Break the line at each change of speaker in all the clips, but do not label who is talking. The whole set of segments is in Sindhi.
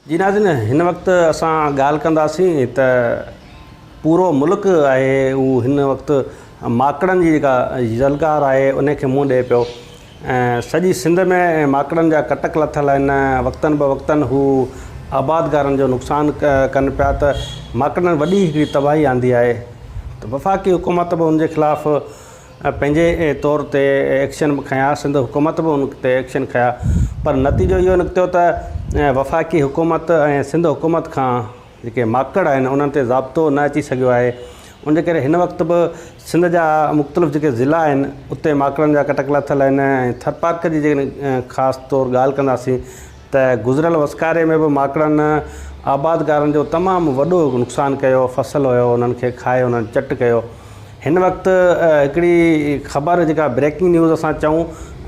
جي ناظرين هن وقت اسان ڳالهه ڪنداسين ته پورو ملڪ آهي اهو هن وقت ماڪڙن جي جيڪا يلغار آهي ان کي منهن ڏئي پيو ۽ سڄي سنڌ ۾ ماڪڙن جا ڪٽڪ لٿل آهن وقتن به وقتن هو آبادگارن جو نقصان ڪن پيا ته ماڪڙن وڏي هڪڙي تباهي آندي آهي ته وفاقي حڪومت به ان جي خلاف پنهنجي طور تي ايڪشن به کنيا، سنڌ حڪومت به ان تي ايڪشن کنيا پر نتيجو اهو نڪتو ته وفاقي حڪومت ۽ سنڌ حڪومت کان جيڪي ماڪڙ آهن انهن تي ضابطو نه اچي سگهيو آهي ان جي ڪري هن وقت به سنڌ جا مختلف جيڪي ضلعا آهن اتي ماڪڙن جا ڪٽڪ لٿل آهن ۽ ٿرپارڪر جي جيڪڏهن خاص طور ڳالهه ڪنداسين ته گذريل وسڪاري ۾ به ماڪڙن آبادگارن جو تمام وڏو نقصان ڪيو فصل هيو انهن کي کائي انهن چٽ ڪيو هن وقت هڪڙي خبر جيڪا بريڪنگ نيوز اسان چئون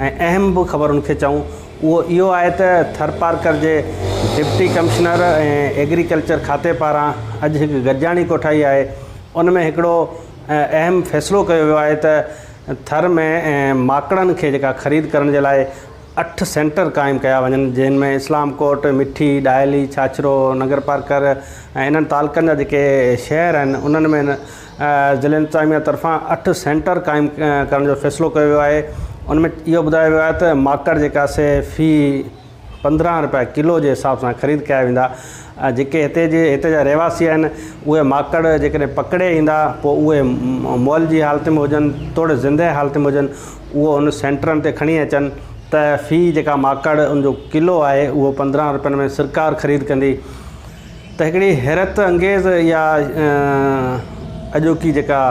۽ اهم به خبر ان کي چئون اهو اهو آهي ته ٿرپارڪر جي ڊپٽي ڪمشنر ۽ ايگريڪلچر کاتي پاران اڄ هڪ گڏجاڻي ڪوٺائي آهي ان ۾ هڪڙو اهم فيصلو ڪيو ويو آهي ته ٿر ۾ ماڪڙن کي جيڪا خريد ڪرڻ جي لاء اٺ سينٽر قائم ڪيا وڃن جن ۾ اسلام ڪوٽ، مٺي، ڏاهلي، ڇاڇرو، ننگرپارڪر ۽ انهن تعلقن جا جيڪي شهر آهن انهن ۾ ضلعي انتظاميه طرفان اٺ سينٽر قائم ڪرڻ جو فيصلو ڪيو ويو آهي ان ۾ اهو ٻڌايو ويو آهي ته ماڪڙ جيڪا سي في 15 رپيا ڪلو جي حساب سان خريد ڪيا ويندا جيڪي هتي جي هتي جا رهواسي آهن اهي ماڪڙ جيڪڏهن پڪڙي ايندا پوء اهي مئل جي حالت ۾ هجن توڙي زندهه حالت ۾ هجن اهو ان سينٽرن تي کڻي اچن ته في جيڪا ماڪڙ ان جو ڪلو آهي اهو 15 رپين ۾ سرڪار خريد ڪندي ته هڪڙي حيرت انگيز اها اڄوڪي جيڪا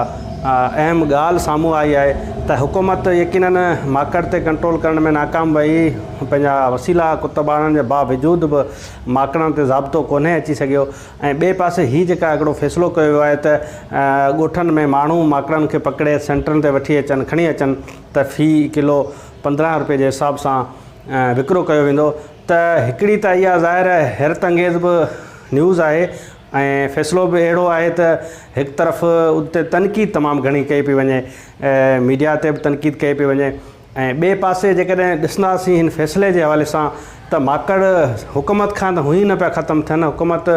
اهم ڳالهه سامهون آئي آهي ته حڪومت يقينن ماڪڙ تي ڪنٽرول ڪرڻ ۾ ناڪام وئي پنهنجا وسيلا ڪتب آڻڻ جي باوجود به ماڪڙن تي ضابطو ڪونهي اچي سگهيو ۽ ٻئي پاسي هي جيڪا هڪڙو فيصلو ڪيو ويو آهي ته ڳوٺن ۾ ماڻهو ماڪڙن کي پڪڙي سينٽرن تي وٺي اچن کڻي اچن ته في ڪلو 15 رپئي جي حساب سان وڪرو ڪيو ويندو ته هڪڙي ته اها ظاهر حيرت انگيز به نيوز آهي ۽ فيصلو به اهڙو آهي ته هڪ طرف ان تي تنقيد تمام گهڻي ڪئي پئي وڃي ميڊيا تي به تنقيد ڪئي پئي وڃي ۽ ٻئي پاسي جيڪڏهن ڏسنداسين هن فيصلي جي حوالي سان ته ماڪڙ حڪومت کان ته هونئن ئي نه پيا ختم ٿين حڪومت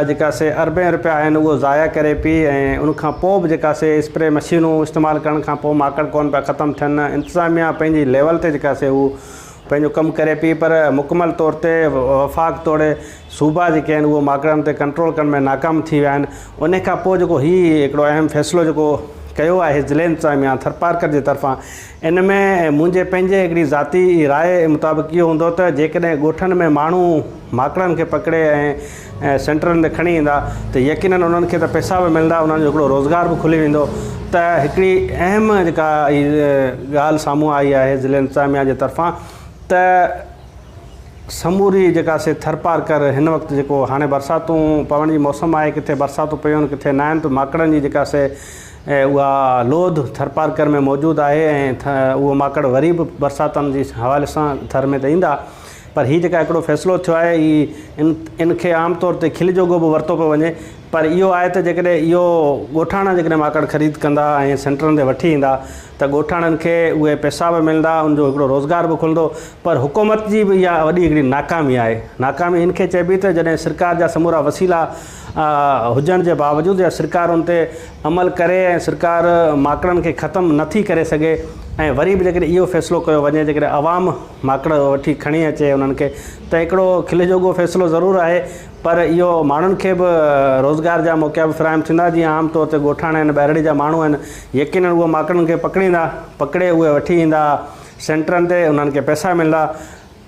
جيڪا سي اربين رپيا آهن اهو ضايع ڪري پئي ۽ ان کان پوء به جيڪا سي اسپري مشينون استعمال ڪرڻ کان پوء ماڪڙ ڪونه پيا ختم ٿين انتظاميا پنهنجي ليول تي جيڪا سي هو پنهنجو ڪم ڪري پئي پر مڪمل طور تي وفاق توڙي صوبا جيڪي آهن اهو ماڪڙن تي ڪنٽرول ڪرڻ ۾ ناڪام ٿي ويا آهن ان کان پوء جيڪو هي هڪڙو اهم فيصلو جيڪو ڪيو آهي ضلعي انتظاميا ٿرپارڪر جي طرفان ان ۾ منهنجي پنهنجي هڪڙي ذاتي راء مطابق اهو هوندو ته جيڪڏهن ڳوٺن ۾ ماڻهو ماڪڙن کي پڪڙي ۽ سينٽرن تي کڻي ايندا ته يقينن انهن کي ته پئسا به ملندا انهن جو هڪڙو روزگار به کلي ويندو ته هڪڙي اهم جيڪا ڳالهه سامهون آئي آهي ضلعي انتظاميا جي طرفان ته سموري جيڪا سي ٿرپارڪر هن وقت جيڪو هاڻي برساتون پوڻ جي موسم آهي ڪٿي برساتون پيون آهن ڪٿي نه آهن ته ماڪڙن جي جيڪا سي اها لوڌ ٿرپارڪر ۾ موجود آهي ۽ اهو ماڪڙ وري به برساتن جي حوالي سان ٿر ۾ ته ايندا پر هي جيڪا هڪڙو فيصلو ٿيو آهي هي ان کي عام طور تي کل جوڳو به ورتو پيو وڃي پر اهو آهي ته جيڪڏهن اهو ڳوٺاڻا جيڪڏهن ماڪڙ خريد ڪندا ۽ سينٽرن تي وٺي ايندا ته ڳوٺاڻن کي اهي پئسا به ملندا ان جو هڪڙو روزگار به کلندو پر حڪومت جي به اها وڏي هڪڙي ناڪامي آهي ناڪامي ان کي چئبي ته جڏهن سرڪار جا سمورا وسيلا هجڻ جي باوجود يا سرڪار ان تي عمل ڪري ۽ سرڪار ماڪڙن کي ختم نٿي ڪري سگهي ۽ وري به جيڪڏهن اهو فيصلو ڪيو وڃي جيڪڏهن عوام ماڪڙ وٺي کڻي اچي انهن کي ته هڪڙو کل جوڳو فيصلو ضرور آهي پر اهو ماڻهن کي به روزگار جا موقعا به فراهم ٿيندا جيئن عام طور تي ڳوٺاڻا آهن ٻهراڙي جا ماڻهو آهن يقينن اهي ماڪڙن کي پڪڙيندا پڪڙي اهي وٺي ايندا سينٽرن تي انهن کي پئسا ملندا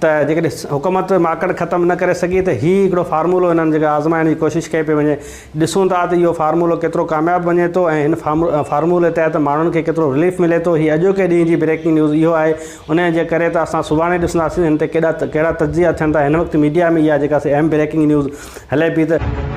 ته جيڪڏهن حڪومت ماڪڙ ختم نه ڪري سگهي ته هي هڪڙو فارمولو هنن جيڪا آزمائڻ جي ڪوشش ڪئي پئي وڃي ڏسون ٿا ته اهو فارمولو ڪيترو ڪامياب وڃي ٿو ۽ هن فارمولي تحت ماڻهن کي ڪيترو رليف ملي ٿو هي اڄوڪي ڏينهن جي بريڪنگ نيوز اهو آهي ان جي ڪري ته اسان سڀاڻي ڏسنداسين هن تي ڪيڏا ڪهڙا تجزيا ٿين ٿا هن وقت ميڊيا ۾ اها جيڪا سي اهم بريڪنگ نيوز هلي پئي ته.